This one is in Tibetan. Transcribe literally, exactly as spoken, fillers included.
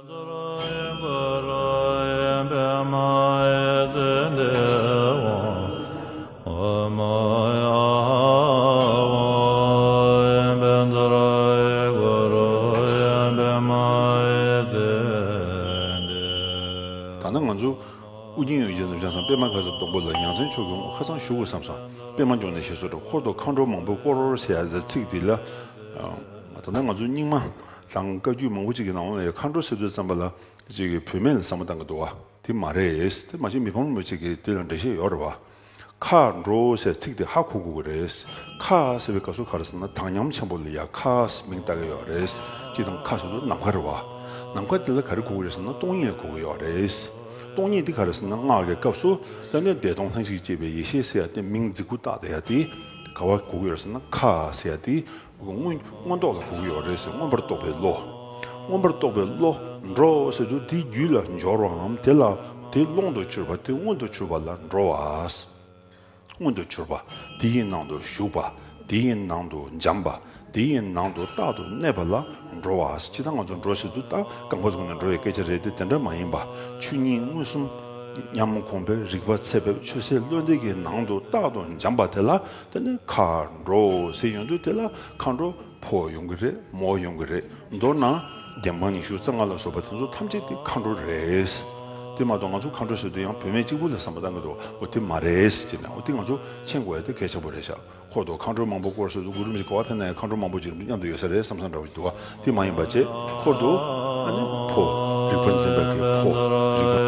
ད་ནི་ང་ཚོ་ཨུ་རྒྱན་ཡུལ་གྱི་ནུབ་བྱང་མཚམས་པད་མ་དཀར་རྩེ་སྡོང་པོ་ལ་ཡ་མཚན་མཆོག་གི་ངོ་ཁ་སང་ཞུ་དགོས་བསམ་སོང་། པད་མ་འབྱུང་གནས་ཞེས་སོགས་ཀྱི་འཁོར་དུ་མཁའ་འགྲོ་མང་པོས་བསྐོར་ཟེར་ཡ་ཟེར་ཚིག་འདི་ལ། ད་ལྟ་ང་ཚོ་རྙིང་མ་དང་བཀའ་བརྒྱུད་མང་པོ་ཅིག་གི་ནང་ལ་ཡང་མཁའ་འགྲོ་ཟེར་དུས་ཙམ་པ་ལ་ཅིག་གི་བུད་མེད་ལ་བསམ་བློ་བཏང་གི་འདུག་བ། དེ་མ་རེད། དེ་མ་གཞི་མི་ཕམ་རིན་པོ་ཆེ་གིས་དེ་ལ་འགྲེལ་བཤད་ཡོད་རེད་བ། མཁའ་འགྲོ་ཟེར་ཚིག་དེ་ཧ་གོ་དགོས་ཀྱི་རེད། མཁའ་ཟེར་བའི་སྐབས་སུ་ག་རེ་ཟེར་ན་དྭངས་ཉམས་ཆེན་པོ་ལ་ཡ་མཁའ་ཟེར་མིང་བཏགས་ཀྱི་ཡོད་རེད། སྤྱིར་བཏང་མཁའ་ཟེར་དུས་ནམ་མཁའ་རེད་བ། ནམ་མཁའ་དེ་ལ་ག་རེ་གོ་གི་རེད་ཟེར་ན་སྟོང་ཉིད་གོ་གི་ཡོད་རེད། སྟོང་ཉིད་དེ་ག་རེ་ཟེར་ན་སྔགས་ཀྱི་སྐབས་སུ་ད་ནི་བདེ་སྟོང་ལྷན་ཅིག་སྐྱེས་པའི་ཡེ་ཤེས་ཟེར་ཡ་དེ་མིང་རྫིག་པོ་བཏགས་བསྡད་ཡ་དེ་ག་བ་གོ་གི་ཡོད་རེད་ཟེར་ན་མཁའ་ཟེར་ཡ་དེ། མངོན་མངོན་རྟོགས་ལ་གོ་གི་ཡོད་རེད་ཟེར། མངོན་པར་རྟོགས་པའི་བློ། མངོན་པར་རྟོགས་པའི་བློ་འགྲོ་ཟེར་དུས་དེའི་རྒྱུད་ལ་འབྱོར་བའམ་དེ་ལ་དེ་ཀློང་དུ་གྱུར་པ་དེ་མངོན་དུ་གྱུར་པ་ལ་འགྲོ་བ། མངོན་དུ་གྱུར་པ། དེ་ཡི་ནང་དུ་ཞུགས་པ། དེ་ཡི་ནང་དུ་འབྱམས་པ། དེ་ཡི་ནང་དུ་རྟག་ཏུ་གནས་པ་ལ་འགྲོ་བ། སྤྱིར་བཏང་ང་ཚོ་འགྲོ་ཟེར་དུས་ད་རྐང་པ་ཚུགས་ནས་འགྲོ་བའི་སྐད་ཆ་རེད་དེ་དེ་འདྲ་མ་ཡིན་པ། ཆོས་ཉིད་མངོན་སུམ། ཉམས་གོང་འཕེལ་རིག་པ་ཚད་ཕེབས་ཆོས་ཟད་བློ་འདས་ཀྱི་ནང་དུ་རྟག་ཏུ་འབྱམས་པ་དེ་ལ། དེ་ནི་མཁའ་འགྲོ་ཟེར་ཡོང་དུས་དེ་ལ་མཁའ་འགྲོ་ཕོ་ཡོང་གི་རེད། མོ་ཡོང་གི་རེད། མདོར་ན་རྒྱལ་འབངས་ཉི་ཤུ་རྩ་ལྔ་ལ་སོགས་པ་དེ་ཚོ་ཐམས་ཅད་དེ་མཁའ་འགྲོ་རེད། དེ་མ་གཏོགས་ང་ཚོ་མཁའ་འགྲོ་ཟེར་དུས་ཡང་བུད་མེད་གཅིག་པུ་ལ་བསམ་བློ་བཏང་གི་འདུག་འོ་དེ་མ་རེད་ཟེར་ནས། འོ་དེ་ང་ཚོ་མཁྱེན་དགོས་ཡ་དེ་གལ་ཆེན་པོ་རེད་ཤག་འཁོར་དུ་མཁའ་འགྲོ་མང་པོས་བསྐོར་ཟེར་དུས་གུ་རུ་མི་ཞིག་ག་བ་ཕེབས་ན་ཡང་མཁའ་འགྲོ་མང་པོ་ཅིག་མཉམ་དུ་ཡོད་ས་རེད་བསམ་བསམ་འདྲ་བོ་ཞིག་འདུག་བ། དེ་མ་ཡིན་པ་བྱས། འཁོར་དུ་ཨ་ནི་ཕོ། རིག་པ་འཛིན་པ་གི་ཕོ། རིག་པ།